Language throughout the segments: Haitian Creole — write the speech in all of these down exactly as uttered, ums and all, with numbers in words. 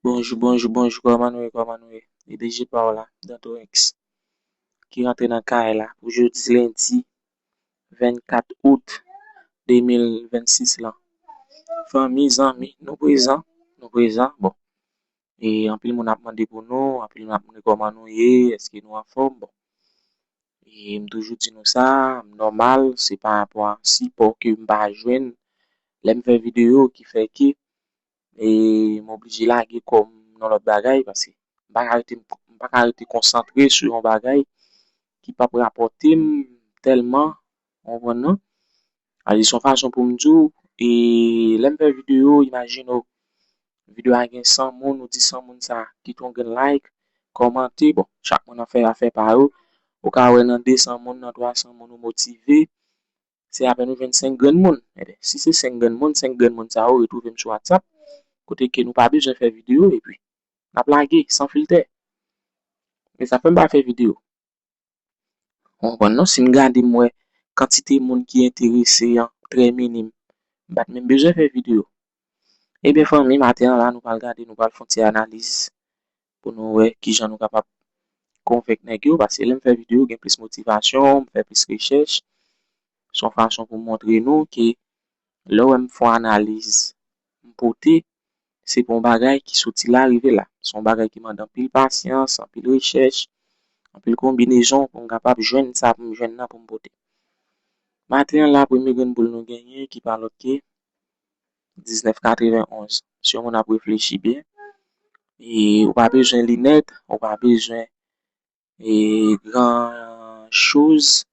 Bonjou, bonjou, bonjou, kòman nou ye, kòman nou ye? E D J pa w la, Dantorex, ki rantre nan kay la pou jodi lendi vennkat out de mil vennsis lan. Fanmi, zanmi, nou prezan, nou prezan. Bon, e anpil moun ap mande pou nou, anpil moun ap mande kòman nou ye, èske nou anfòm? Bon, e m toujou di nou sa, m nòmal, se pa rapò a sipò ke m pa jwenn lè m fè videyo ki fè ke e m oblije lage kò m nan lòt bagay, paske m pa ka rete, m pa ka rete konsantre sou yon bagay ki p ap rapòte m tèlman, ou konprann non? Sa vle di se yon fason pou m di w, e lè m fè videyo, imajine w, videyo a gen san moun, ou di san moun sa kite yon grenn like, kòmante, bon, chak moun ap fè afè pa yo, ou ka wè nan de san moun, nan twa san moun ou motive, se apèn ou jwenn senk grenn moun. Ebyen, si se senk grenn moun, senk grenn moun sa yo retwouve m sou WhatsApp, kote ke nou pa bezwen fè videyo, epi n ap lage san filtè. E sa fè m pa fè videyo. Ou konprann non? Si m gade, m wè kantite moun ki enterese an trè minim, m pa t menm bezwen fè videyo. Ebyen, fanmi, maten an la, nou pral gade, nou pral fè yon ti analiz pou nou wè kijan nou kapab konvenk nèg yo, paske lè m fè videyo, gen plis motivasyon, m fè plis rechèch. Se yon fason pou m montre nou ke lè w wè m fè yon analiz, m pote, se pou yon bagay ki soti la rive la. Se yon bagay ki mande anpil pasyans, anpil rechèch, anpil konbinezon pou m kapab jwenn sa pou m jwenn nan pou m pote. Maten an la, premye grenn boul nou genyen ki pa lòt ke diznèf katrevenonz. Si yon moun ap reflechi byen, e ou pa bezwen linèt, ou pa bezwen e gran choz,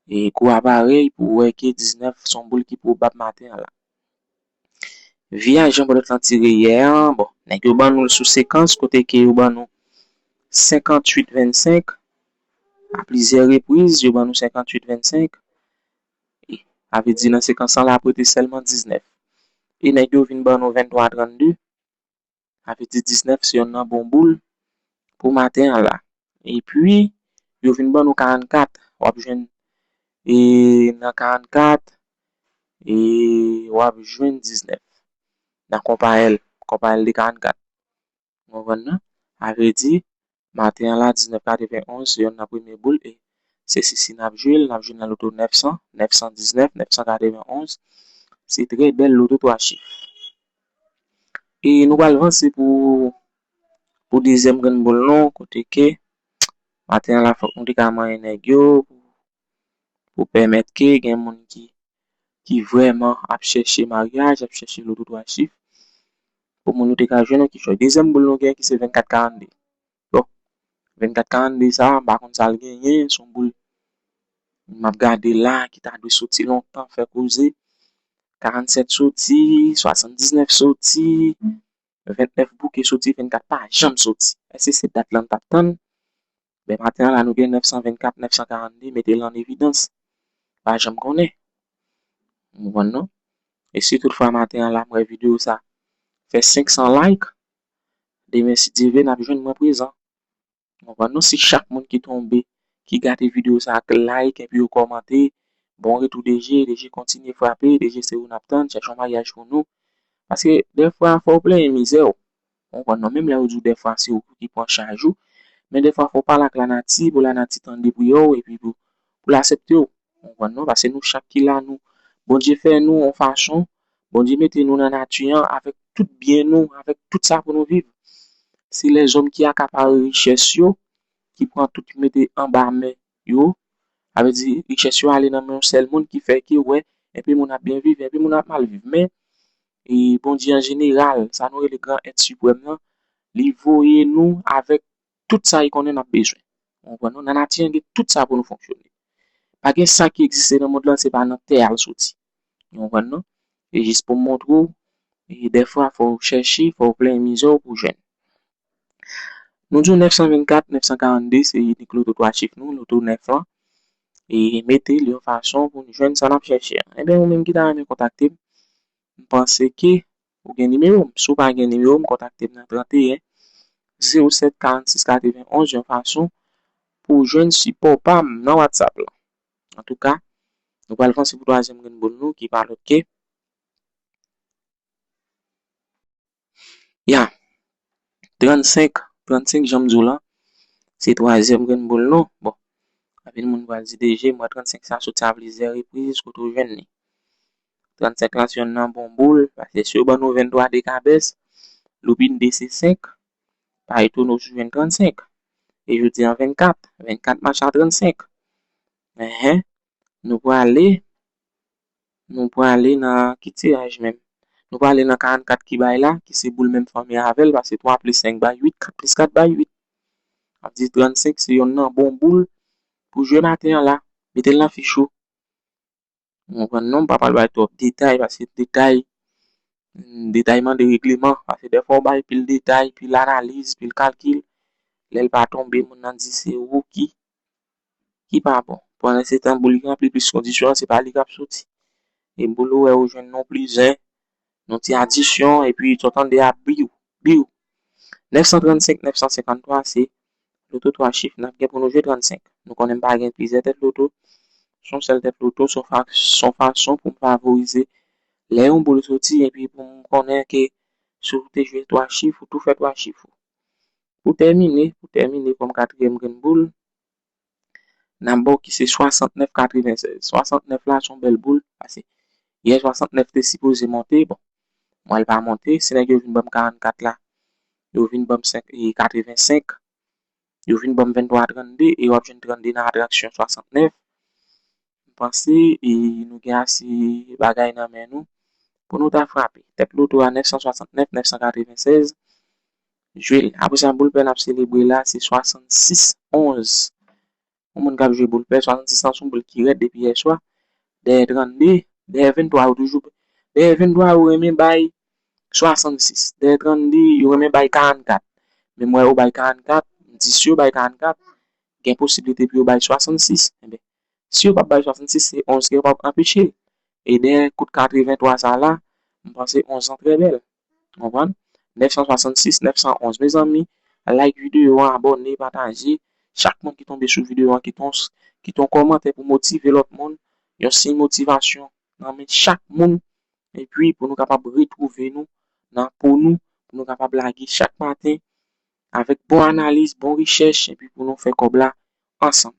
e gwo aparèy pou w wè ke diznèf se yon boul ki pwobab maten an la. Vyaj jan Bòdòt lan tire yè an, bon, nèg yo ban nou l sou sekans, kote ke yo ban nou senkantuit vennsenk, a plizyè repriz, yo ban nou senkantuit vennsenk, e, sa vle di nan sekans lan l ap rete sèlman diznèf. E nèg yo vin ban nou venntwa trannde, sa vle di diznèf se yonn nan bon boul pou maten an la. Epi, yo vin ban nou karannkat, w ap jwenn, e, nan karannkat, e, w ap jwenn diznèf. Nan konpayèl, konpayèl de karannkat. Ou konprann non? Sa vle di, maten an la, diznèf katrevenonz, se yonn nan premye boul, e se sisi n ap jwe l, n ap jwe l nan loto nèf san, nèf san diznèf, nèf san katrevenonz. Se trè bèl loto twa chif. E nou pral vanse pou, pou dezyèm grenn boul nou, kote ke maten an la, fòk nou te ka manyen nèg yo, pou, pou pèmèt ke gen moun ki, ki vrèman ap chèche maryaj, ap chèche loto twa chif, pou moun yo te ka jwenn yon kichòy. Dezyèm boul nou gen ki se vennkat karannde. Bon, vennkat karannde sa, m pa konn sa l genyen, se yon boul m ap gade la, ki ta dwe soti lontan, fè koze. Karannsèt soti, swasanndiznèf soti, vennèf bouke soti, vennkat pa janm soti. Èske se dat lan n t ap tann? Ben, maten an la, nou gen nèf san vennkat, nèf san karannde, mete l an evidans. Pa janm konnen. Ou konprann non? E si toutfwa maten an la, m wè videyo sa fè senk san like, demen, si Dye vle, n ap jwenn mwen prezan. Ou konprann non? Si chak moun ki tonbe, ki gade videyo sa ak like, epi yo kòmante, bon retou D J, D J kontinye frape, D J se ou n ap tann, chèche yon maryaj pou nou. Paske dèfwa, fò w plenyen mizè w. Ou konprann non? Menm lè yo di w dèfwa se ou ki pran chaj ou, men dèfwa fò w pale ak lanati, pou lanati tande priyè w, epi pou, pou l aksepte w. Ou konprann non? Paske nou chak ki la, nou, Bondye fè nou yon fason, Bondye mete nou nan nati an avèk tout byen nou, avèk tout sa pou nou viv. Se lèzòm ki akapare richès yo, ki pran tout, ki mete anba men yo. Sa vle di, richès yo ale nan men yon sèl moun ki fè ke, wè, enpe moun ap byen viv, enpe moun ap mal viv. Men, e Bondye an jeneral, sa nou rele gran èt siprèm nan, li voye nou avèk tout sa li konnen n ap bezwen. Ou konprann non? Nan nati an gen tout sa pou nou fonksyone. Pa gen sa ki egziste nan mond lan, se pa nan tè a l soti. Ou konprann non? E jis pou m montre w, e dèfwa fò w chèche, fò w plenyen mizè w pou w jwenn. Nou di w nèf san vennkat, nèf san karannde, se inik loto twa chif nou, loto nèf lan. E mete l yon fason pou n jwenn sa n ap chèche an. Ebyen, ou menm ki ta renmen kontakte m, m panse ke ou gen nimewo m. Si w pa gen nimewo m, kontakte m nan tranteyen zewo sèt karannsis katrevenonz, yon fason pou w jwenn sipò pa m nan WhatsApp lan. Antouka, nou pral vanse pou twazyèm grenn boul nou, ki pa lòt ke, ya, Trannsenk, trannsenk, jan m di w lan, se twazyèm grenn boul nou. Bon, anpil moun pral di, "D J, m wè trannsenk sa soti a plizyè repriz, kote w jwenn li?" Trannsenk lan se yonn nan bon boul, paske si yo ban nou venntwa dekabès, loupin de se senk, pa etone w si w jwenn trannsenk. E jodi a vennkat, vennkat mache a trannsenk. Enhen, nou prale, nou prale nan ki tiraj menm? Nou prale nan karannkat ki bay la, ki se boul menm fanmi avè l, paske twa plis senk bay uit, kat plis kat bay uit. Sa vle di trannsenk se yonn nan bon boul pou jwe maten an la. Mete l nan fich ou. Ou konprann non, m pa pral bay twòp detay, paske detay, mm, detay mande regleman, paske dèfwa ou bay pil detay, pil analiz, pil kalkil, lè l pa tonbe, moun nan di se ou ki, ki pa bon. Pandan se tan, boul li ranpli plis kondisyon an, se pa li k ap soti. E boul ou wè ou jwenn non plis en, yon ti adisyon, epi sa w tande a biw, biw. Nèf san trannsenk, nèf san senkanntwa, se loto twa chif, n ap gen pou nou jwe trannsenk. Nou konnen m pa gen plizyè tèt loto, se yon sèl tèt loto, se yon fa-, se yon fason pou m favorize lè yon boul soti, epi pou m konnen ke si w te jwe twa chif, ou tou fè twa chif ou. Pou tèmine, pou tèmine kòm katriyèm grenn boul, n ap ba w ki se swasantnèf katrevennsèz. Swasantnèf la se yon bèl boul, paske yè swasantnèf te sipoze monte, bon, mwen l pa monte, si nèg yo vin ban m karannkat la, yo vin ban m senk, e, katrevensenk, yo vin ban m venntwa trannde, e w ap jwenn trannde nan atraksyon swasantnèf. M panse, e, nou gen ase bagay nan men nou pou nou ta frape. Tèt loto a nèf san swasantnèf, nèf san katrevennsèz. Jwe l. Apre sa, boul pè n ap selebre la, se swasannsis onz. Yon moun k ap jwe boul pè, swasannsis lan se yon boul ki rèd depi yè swa. Dèyè trannde, dèyè venntwa yo toujou, dèyè venntwa yo renmen bay swasannsis. Dèyè trannde, yo renmen bay karannkat. Men m wè yo bay karannkat, m di si yo bay karannkat, gen posiblite pou yo bay swasannsis. Enben, si yo p ap bay swasannsis, se onz ke yo p ap anpeche l. E dèyè kout katreventwa sa la, m panse onz lan trè bèl. Ou konprann? Nèf san swasannsis, nèf san onz. Mezanmi, like videyo an, abòne, pataje. Chak moun ki tonbe sou videyo an, ki ton, ki ton kòmantè pou motive lòt moun, yon siy motivasyon nan men chak moun. Epi pou nou kapab retwouve nou nan po nou, pou nou kapab lage chak maten avèk bon analiz, bon rechèch, epi pou nou fè kòb la ansanm.